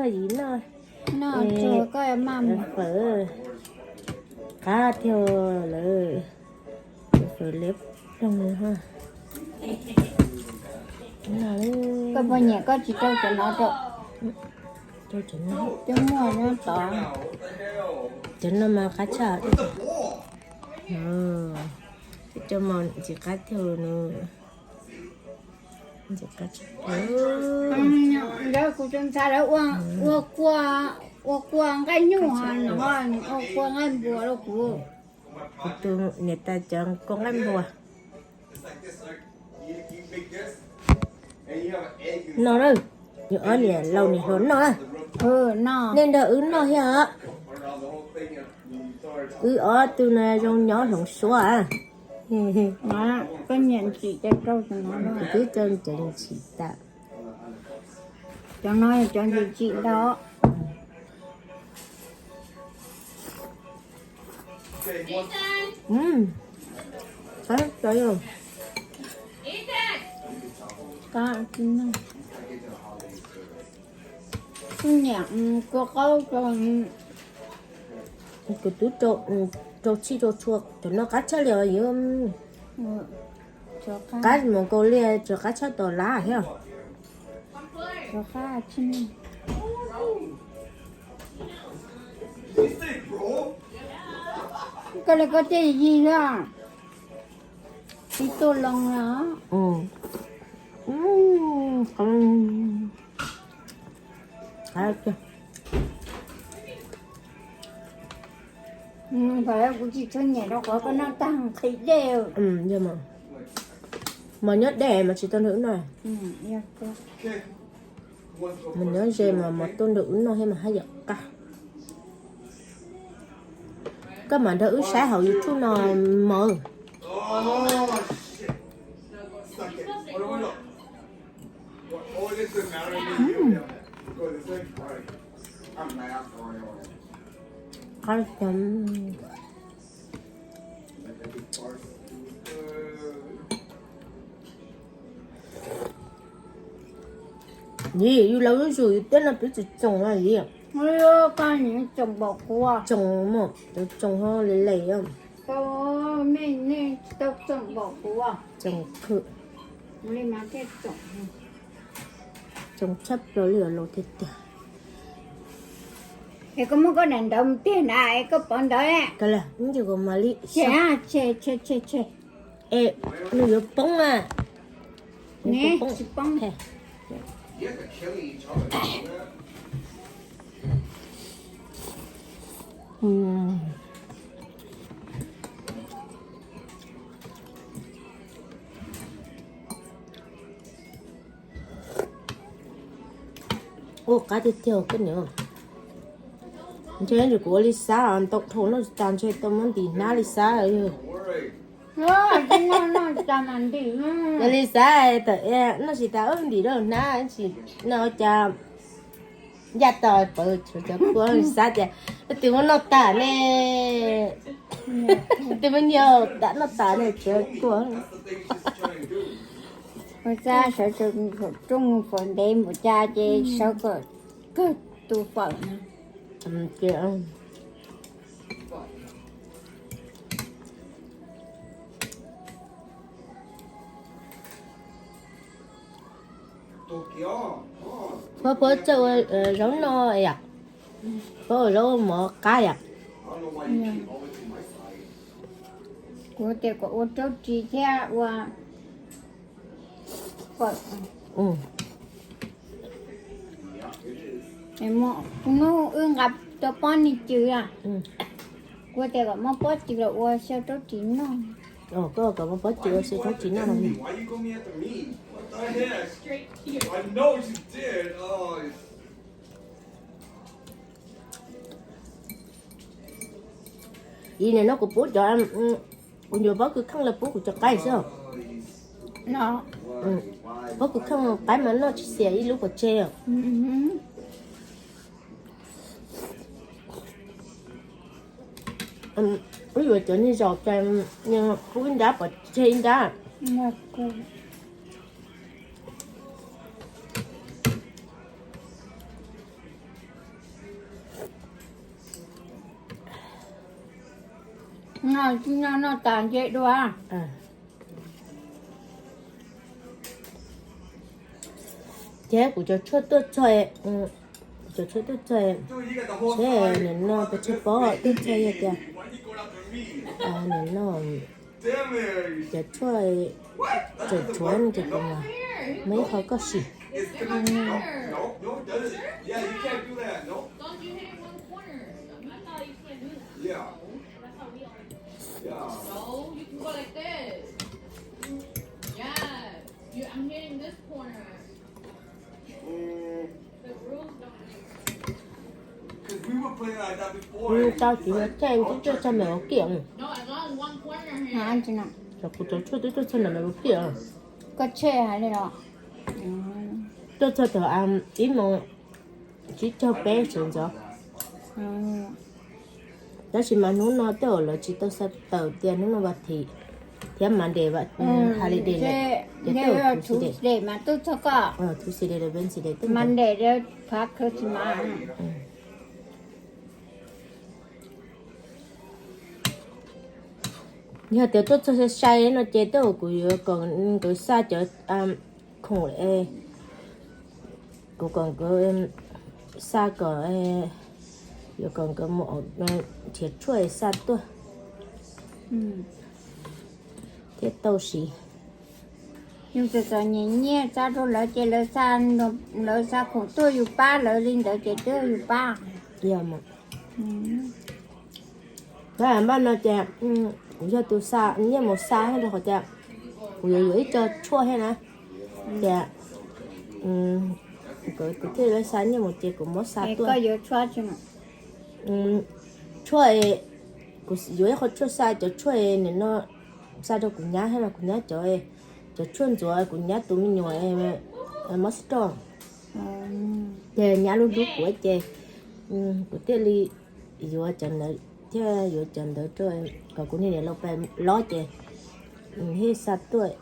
Yim noj, noj tsuag koj maj mus. Fawm qab thiab lawm, fawm liab ploog ha. Koj poj niam koj tsis rau cov no rau, cov muaj nyob tod. Cov no mas qab tshaj. Cov mos ntxim qab thiab no. Lawv kuv cov ntxhais lawv ua, ua kua, ua kua nqaij nyuj no, ua kua nqaij npua rau kuv. Kuv tus niam tais cov kua nqaij npua. No na, yus ob niam laus niam hluas noj na. Nej nrog wb noj thiab os. Wb ob tug no zoo nyob hloov suab. Koj nyiam ntsim ces rau cov no, kuv twb cov ntsim tas. Cov no yog cov ntsim ntsim ntau. Kuv nyiam kua qaub, kuv twb rau txhij rau tshua, cov no qab tshaj li os. Qab mus kaus liam tsuas qab tshaj tom lab thiab. Koj li koj tej yig os, ib tuj loo los. Kuv tsis tshua nyiam rau qhov koj noj tag nqhis dej. Mas nyob deb mas tsis tau nrog wb noj. Mas nyob ze mas mas tuaj nrog wb noj thiab mas haj yam qab. Koj mam nrog wb saib hauv YouTube no mas. Qab. Yim, yus laus zuj zus yus tej no peb tsis txoos na yim. Txoos mas, txoos ho le le. Txoos khwm. Txoos tshaj plaws li os laus tiag tiag. Es koj muab koj daim ntawv mus tiag na, es koj pov ntawv. Kawg li, ib ntsis kuv mam li. Es nws yuav poob a. Tsis poob. Ua qab tiag tiag koj niam. Ntshe kuv ua li xav ntau dhau noj tsis tas ntshe tau muab ntim hnab li xav. Ua li xav tawm noj tsis tas ntim rau hnab tsis no cas. Ncaj tau pawv tshuav cov kua xav tias leej twg muab noj tas ne, leej twg muab nyiag tas noj tas ne tshuav kua. Ua xav sawv tsees rooj faus ntev npaum cas ces sawv kom kawg tus fawm na. Puab, puab txawj ua zaub noj yom? Puab ua zaub mov qab yom? Kuv tias kom ua raub ris thiab ua fawm. Hnub wb nqa tau pob ni cw a, kuv tias kom muab pob cw los ua xyaw raub ris noj. Koj kom muab pob cw ua xyaw raub ris noj no. Ib nim no kuv pub cov, kuv yuav pob kws kheej los pub kuv cov qaib xwb. Pob kws kheej qaib mas noj tsis xiam ib lub pov tseg. Wb yuav cov niag zaum cas pub ib nrab pov tseg ib nrab. Ua, Noj, noj tas nce dua. Ces kuv cov tshuaj tuaj txog, kuv cov tshuaj tuaj txog, seb nim no pes tshuaj pob tuaj txog yog tias nim no cov tshuaj tseem tshuav no ces kuv mam muab ib qho koj sim. Tau tsis yog tshuaj, twb tuaj txog ntawm kiag. Kuv cov tshuaj twb tuaj txog ntawm kiag. Koj tshuaj hais li los? Tuaj txog thaum ib moos tsib caug peb sawv ntxov. Tab sis mas hnub no tej zaum lawv tsis tau xa tawm tias hnub no vas thiv thiab Monday, holiday lawm ces tej zaum Tuesday, Tuesday lawv Wednesday tuaj ntawd. Yog tias tuaj txog sai sai no ces tej zaum kuv yuav kom nkawd xa cov khoom, kuv kom nkawd xa kom, yuav kom nkawd mus nrhiav tshuaj xa tuaj thiab tau siv. Yus txom txom nyem nyiaj txav rau lawv ces lawv xa khoom tuaj yus pab lawv li ntawd ces twb yus pab. Yog mas. Tab npaj no ces kuv yog tus xa nyiaj mus xa rau qhov tias kuv yuav yuav ib co tshuaj thiab na. Ces kuv thiaj li xa nyiaj mus ces kuv muab xa tuaj. Tshuaj, kuv yuav ib qho tshuaj xa cov tshuaj nim no xa rau kuv nyab thiab los kuv nyab cov, cov tshuaj ntxuav kuv nyab tus me nyuam mob stroke. Ces nyab lub hlub kuv ces kuv thiaj li yuav cov ntawd thiab yuav cov ntawd rau kom kuv niag niam laus pais lob ces thiaj xa tuaj,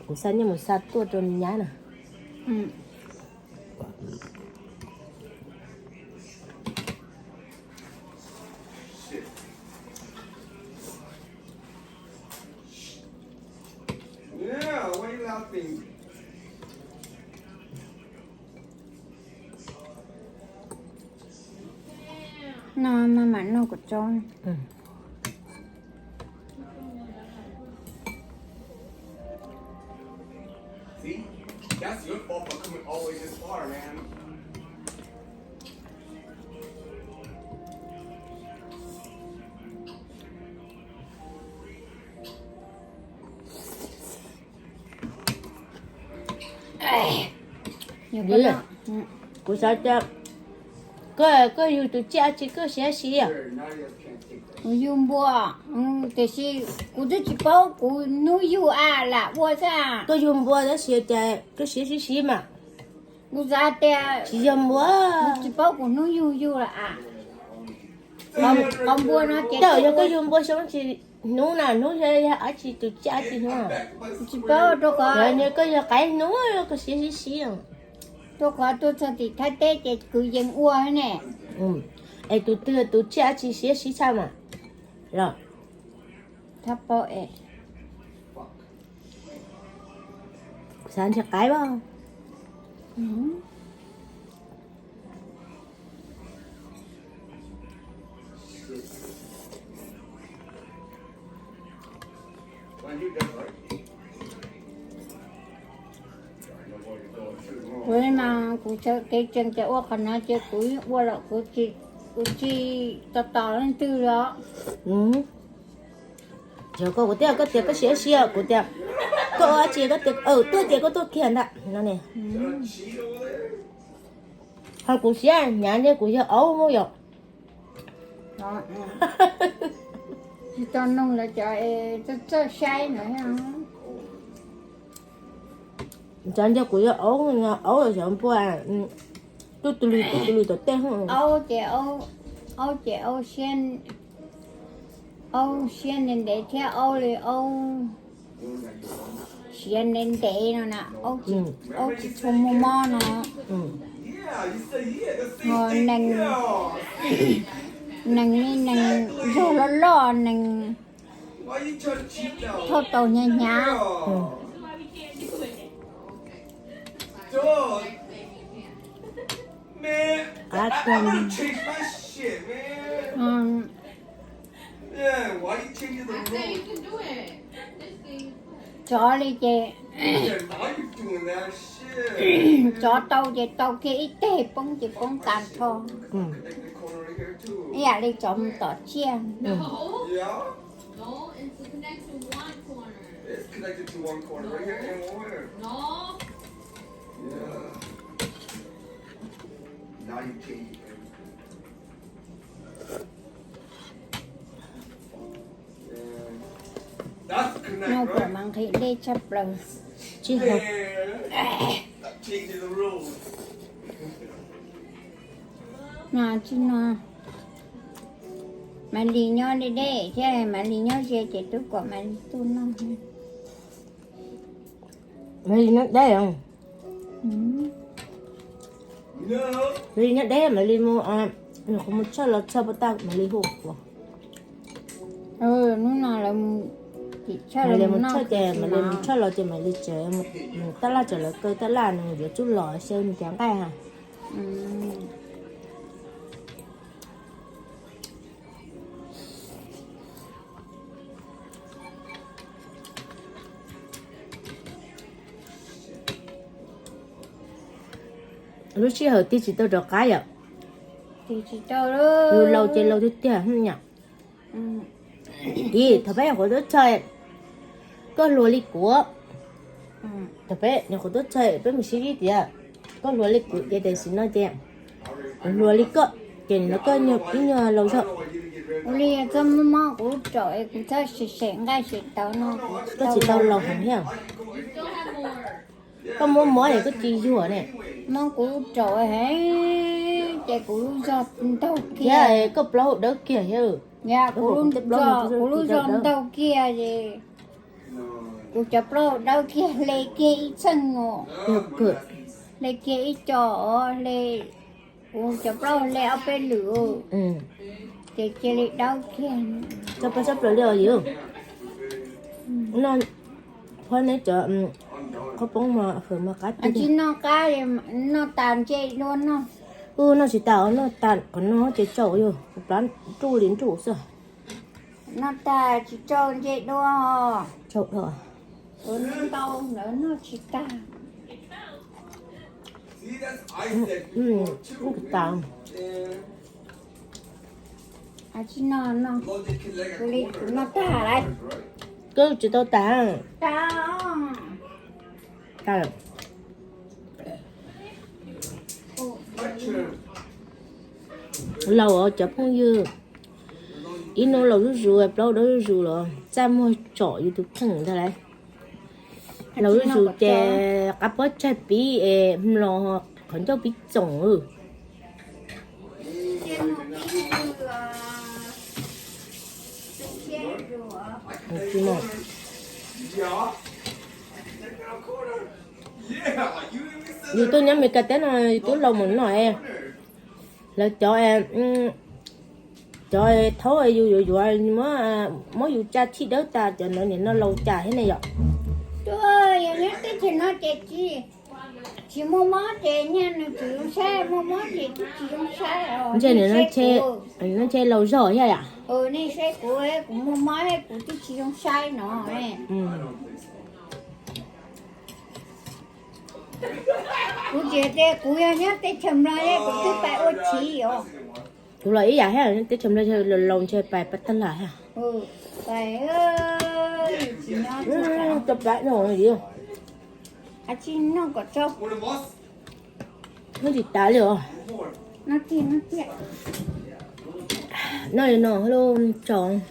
kuv xa nyiaj mus xa tuaj rau nyab na. No maj mam noj kom tsau. Kuv xav tias koj, koj yug tus tsiaj tsi koj siab siv? Kuv yug npua, tiam sis kuv twb tsis paub kuv hnub yug a lam ua xwb. Koj yug npua tab sis cas koj siab siv siv mas. Kuv xav tias tsis yog npua, kuv tsis paub kuv hnub yug yug lawm a. Qhov npua no ces yog koj yug npua xyoo tsis hnub na, hnub yog dab tsi tus tsiaj tsi hnub. Tsis paub rau qhov koj yog qaib hnub koj siab siv siv. Rau qhov tuaj txog tim Thaib teb ces kwv yees ua ne. Es tus twg tus tsiaj tsis siab siv tshaj mas los. Thaib paub es xav ntshai qaib as. Kuv mas kuv sawv kev tsees ces ua qhov no ces kuv ua los kuv tsis, kuv tsis tos tos leej twg li os. Yog koj, kuv tias koj tias koj siab siab, kuv tias koj ua dab tsi koj tias tuaj ces koj tuaj kiag ntag no ne. Ho kuv siab hnyav ntshe kuv yog aub yom. Tsis tau noog lawv cov txawj txawj saib no. Ntshai ntshe kuv yog aub, aub xyov npua tuaj tu lwg tu lwg tom tej. Aub ces, aub ces aub siab, aub siab ntev ntev thiab aub li aub siav ntev ntev no na, aub tsis tshua muaj mob no. Ho nees, nees li nees zog loj loj, nees Thauj tau hnyav hnyav. Qab tuag. Tsov li ces, tsov tau ces tau kiag ib teg, poob ces poob tag nrho. Ib yam li tsov mus tom tsiaj. Noj kom mas nqhis dej tshaj plaws. Tsis hau. No tsis no, Malis nyob deb deb thiab, Malis nyob ze ces twb kom Malis tuaj noj. Malis nyob deb, Malis nyob deb, Malis mus, nws qhuav mus tshawj los tshawj pab tag Malis hu. Hnub no lawv mus tshawj, Malis mus tshawj ces Malis mus tshawj los ces Malis tsev, mus tab laj tsev lawv kaw tab laj nws yuav tsum los xyaw nws cov nqaij ha. Lub sij hawm tig tsis tau rov qab yom. Tig tsis tau, yus laus ces laus tiag tiag yom. Ib, thaum peb nyuam qhuav tuaj txog, koj hluas li kuv. Thaum peb nyuam qhuav tuaj txog peb mus sib ib tias, koj hluas li kuv ces tam sim no ces kuv hluas li koj, ces nim no koj ib nyuag laus zog. Ua li txhob mob mob kuv lub raum es kuv txhob sem sem nqaij sem tauv no. Koj tsis tau laus heev thiab. Koj mob mob es koj tsis yuag ne. Mob kuv lub raum heev ces kuv lub zog ntaug kiag. Koj plaub dawb kiag thiab. Kuv lub zog ntaug kiag es kuv cov plaub dawb kiag, hle kiag ib txheej os. Hle kiag ib co os, hle, kuv cov plaub hle ob peb lwm, ces cia li dawb kiag. Tso pab sab plaws li os yus. No, qhuab neb cov qhob poob mas hawm mas qab tiag. Tsis noj qab, noj tas ntse dua noj. Noj tsis tas, noj tas qhov no ces tsaus yus, plab nruj li nruj xwb. Noj tas tsis tsaus ntse dua. Tsaus dua. Ntau ntawd noj tsis tas. Tsis noj, noj, kuv li kuv noj tag lawm. Koj tsis tau tas. Tas. Laus os cov phooj ywg, ib hnub laus zuj zus, plaub dawb zuj zus los txaj muag tsom yus tus kheej ntag lauj. Laus zuj zus ces qab pob tsaig pib es mlos qhov ncauj pib txoom. Yus tuaj nyob Meskas teb no yus twb laus mus noj, lawv cov, cov thaub yus yuav yuav muab yus tsa txhij dawb tas, cov ntawd nim no laus cas thiab ne yom. Tuaj yog nyob teb chaws no ces tsis, tsis muaj mob ces nyaj nws tsis zoo saib, muaj mob ces twb tsis zoo saib. Ntshe nws no ntshe laus zog thiab yom. Nej saib kuv, kuv muaj mob kuv twb tsis zoo saib no. Kuv tsis tias kuv yog nyob teb chaws Nplog kuv twb pais ua txiv os. Kuv los ib yam thiab, teb chaws Nplog laus ntshe pais pab tag lam thiab. Pais, tsis nyob tsis pais. Noj tsis tas li os. Noj li no lub tsaus.